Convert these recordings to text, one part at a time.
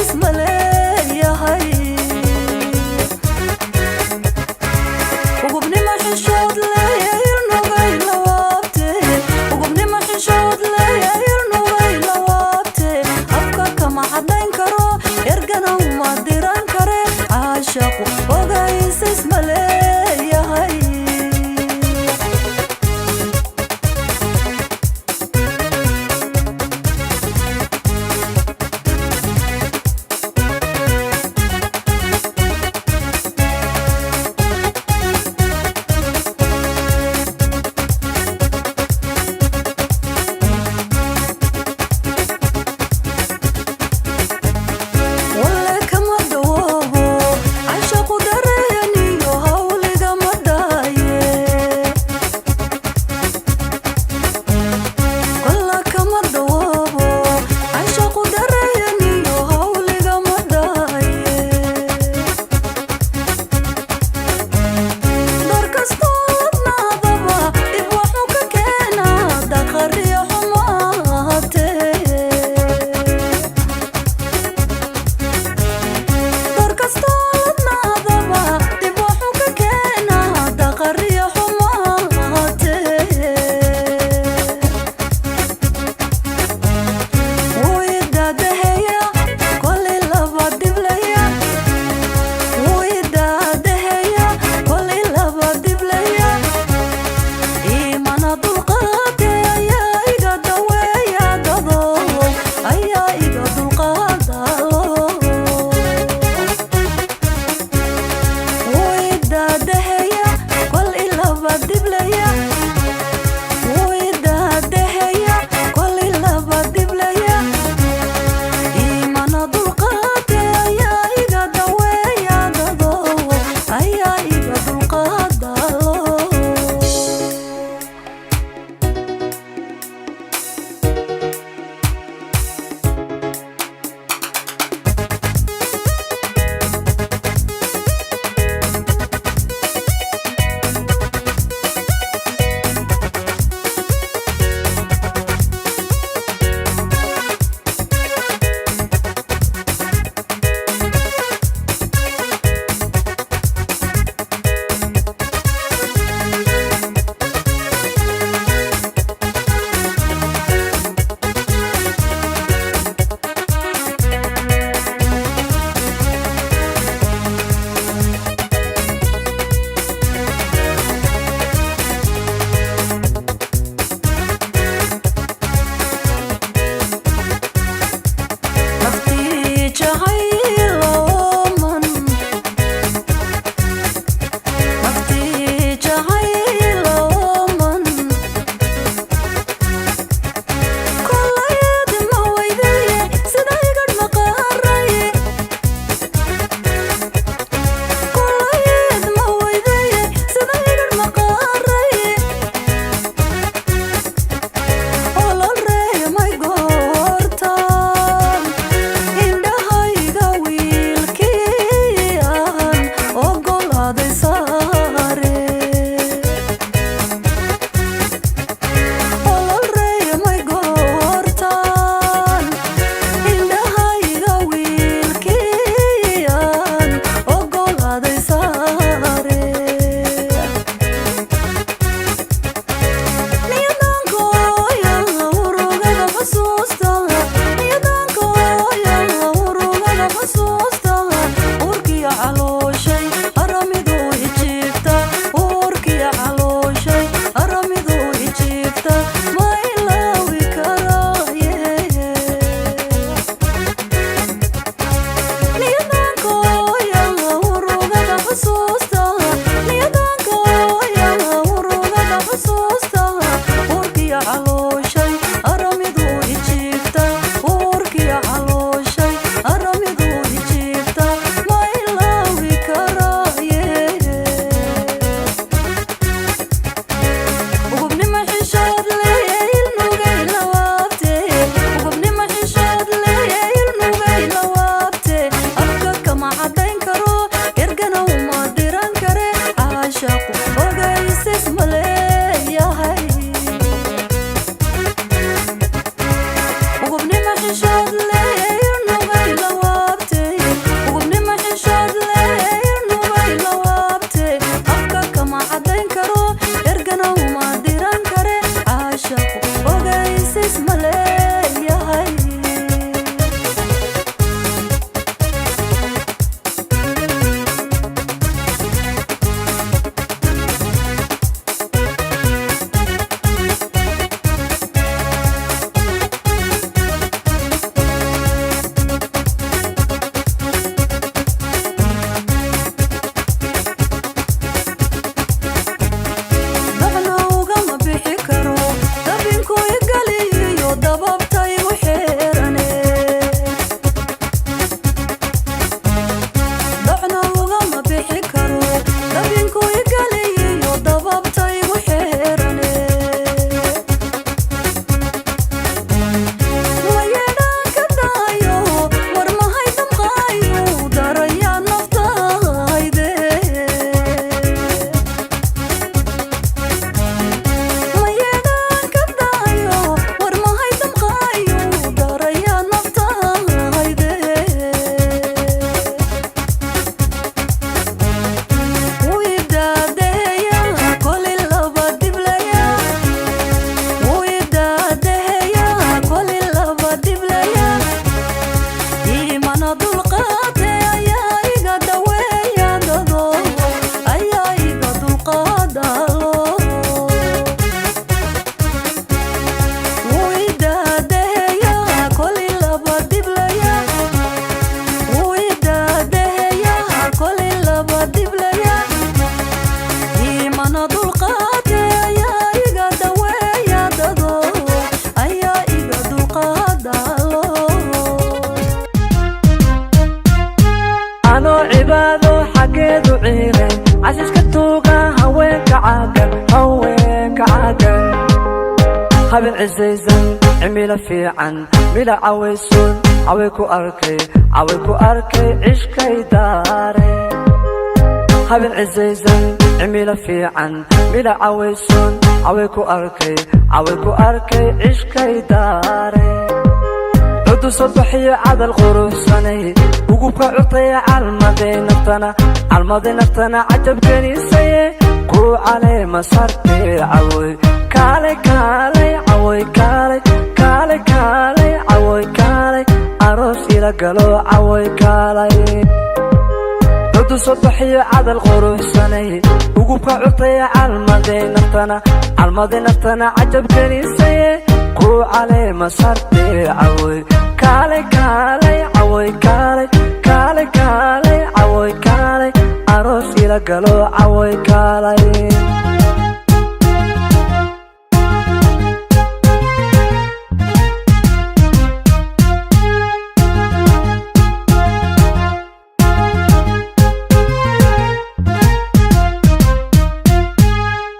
Ogaysiis ma leeyahay? Ugubnimo xishood leeyirnugay lawaabte, ugubnimo xishood leeyirnugay lawaabte. Afka kama caddayn karo, ergana uma diran kare. Caashaqu ogaysiis ma leeyahay? Walle kama dawoobo cashaqu. Cibaado xaggeedu ciilay, casiiska tuuga, haweenka caagan, haweenka caagan. Habeen cisaysan, cimilo fiican, mila cawaysun, caway ku arkay, caway ku arkay, cishkay daare. Habeen cisaysan, cimilo fiican, mila cawaysun, caway ku arkay, caway ku arkay, cishkay daare. Cudu sobaxiyo cadal quruxsanay, ugubka cutaya, calmaday naftana, calmaday naftana, cajabgelisaye. Ku caleema sartee, cawoy kaalay, kaalay, cawoy kaalay, kaalay, kaalay, cawoy kaalay, aroos ila galo, cawoy kaalay. Cudu sobaxiyo cadal quruxsanay, ugubka cutaya, calmaday naftana, calmaday naftana, cajabgelisaye. Ku caleema sartee, cawoy kaalay, kaalay, cawoy kaalay, kaalay, kaalay, cawoy kaalay, aroos ila galo, cawoy kaalay.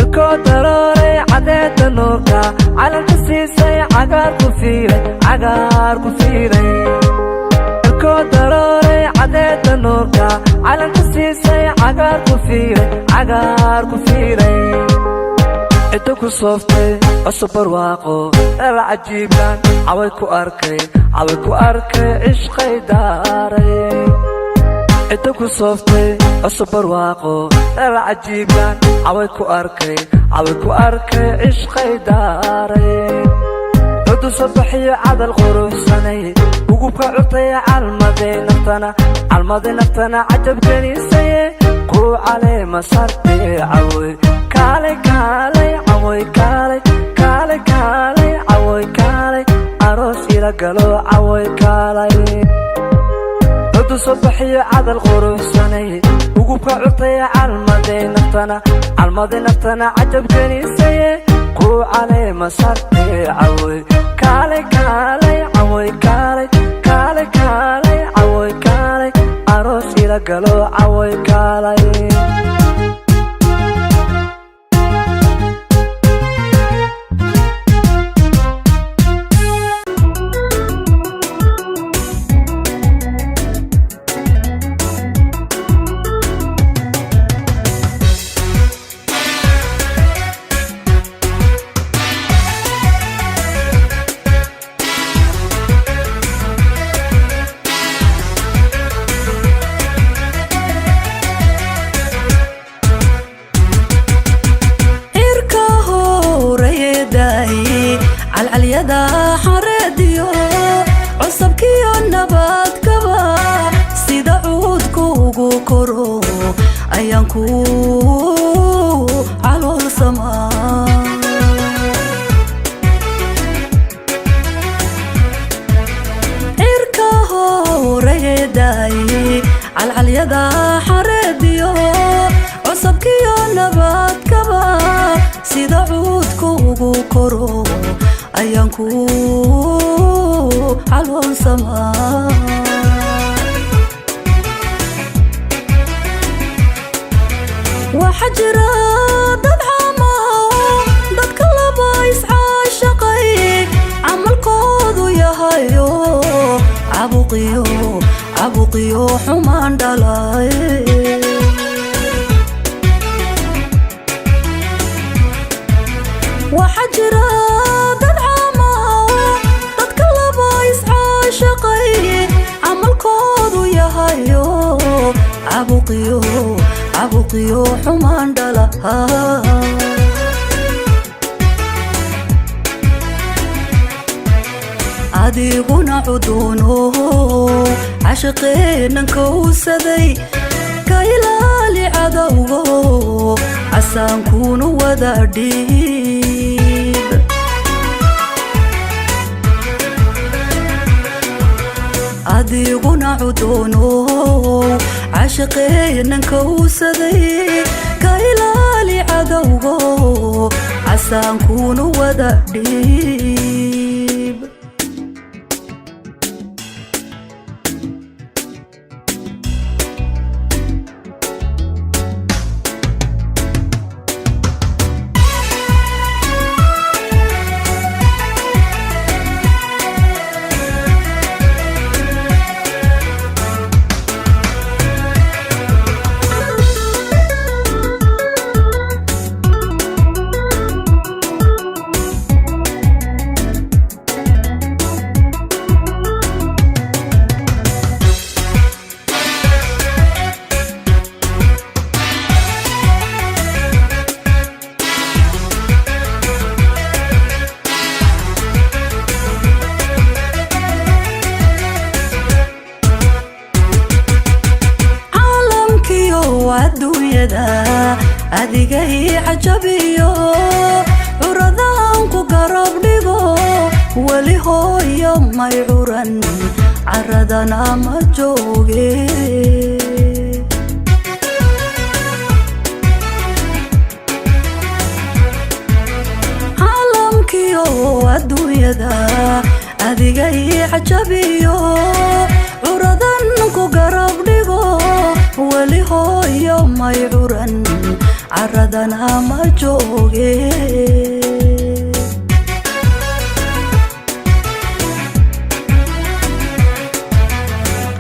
Irkoo darooray cadeeda nuurka, calanka siisay, cagaar ku fiilay, cagaar ku fiilay. Irkoo darooray cadeeda nuurka, calanka siisay, cagaar ku fiilay, cagaar ku fiilay. Ciddo ku sooftay cusub barwaaqo dhal cajiiblan, caway ku arkay, caway ku arkay, cishqay daaray. Ciddo ku sooftay cusub barwaaqo dhal cajiiblan, caway ku arkay, caway ku arkay, cishqay daaray. Cudu sobaxiyo cadal quruxsanay, ugubka cutaya, calmaday naftana, calmaday naftana, cajabgelisaye. Ku caleema sartee, cawoy kaalay, kaalay, cawoy kaalay, kaalay, kaalay, cawoy kaalay, aroos ila galo, cawoy kaalay. Cudu sobaxiyo cadal quruxsanay, ugubka cutaya, calmaday naftana, calmaday naftana, cajabgelisaye. Ku caleema sartee, cawoy kaalay, kaalay, cawoy kaalay, kaalay, kaalay, cawoy kaalay, aroos ila galo, cawoy kaalay. Cirka horeeday, calcalyada xareediyo, cusabkiyo nabadkaba, sida cuudku ugu koro ayaan ku caloolsamaa. Cirka horeeday, calcalyada xareediyo, cusabkiyo nabadkaba, sida cuudku ugu koro ayaan ku caloolsamaa. Waxa jira dad caamo, dadka laba iscaashaqay, camalkoodu yahayo cabuqiyo, cabuqiyo xumaan dhalay. Waxa jira dad caamo, dadka laba iscaashaqay, camalkoodu yahayo cabuqiyo, cabuqiyo xumaan dhala. Adiguna cuduuno cashaqeennan kowsaday, ka ilaali cadowgo, casaankuna wada dhiib. Adiguna cuduuno cashaqeennan kowsaday, ka ilaali cadowgo, casaankuna wada dhiib. Adduunyada adiga ii cajabiyo, curadaan ku garab dhigo. Weli hooyo may curan, caradana ma jooge. Caalamkiyo adduunyada adiga ii cajabiyo, curadan ku garab dhigo. Weli hooyo may curan, caradana ma jooge.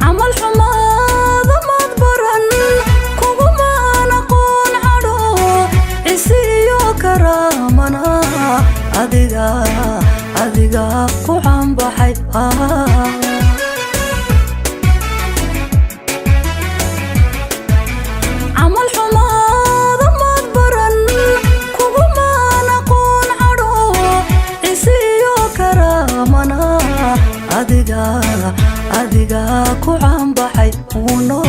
Camal xumaada maad baran, kugumaan aqoon cadho. Cisi iyo karaamana adiga, adiga ku canbaxay. Camal xumaada maad baran, kugumaan aqoon cadho. Cisi iyo karaamana adiga, adiga ku canbaxay uno.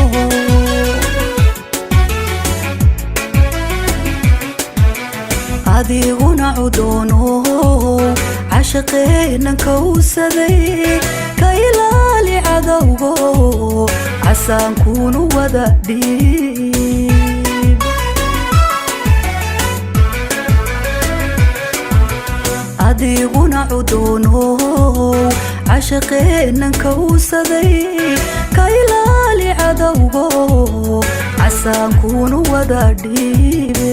Adiguna cudoonow, cashaqeenan kowsaday, ka ilaali cadowgo, casaankunu wada dhiib. Adiguna cudoonow, cashaqeenan kowsaday, ka ilaali cadowgo, casaankunu wada dhiibe.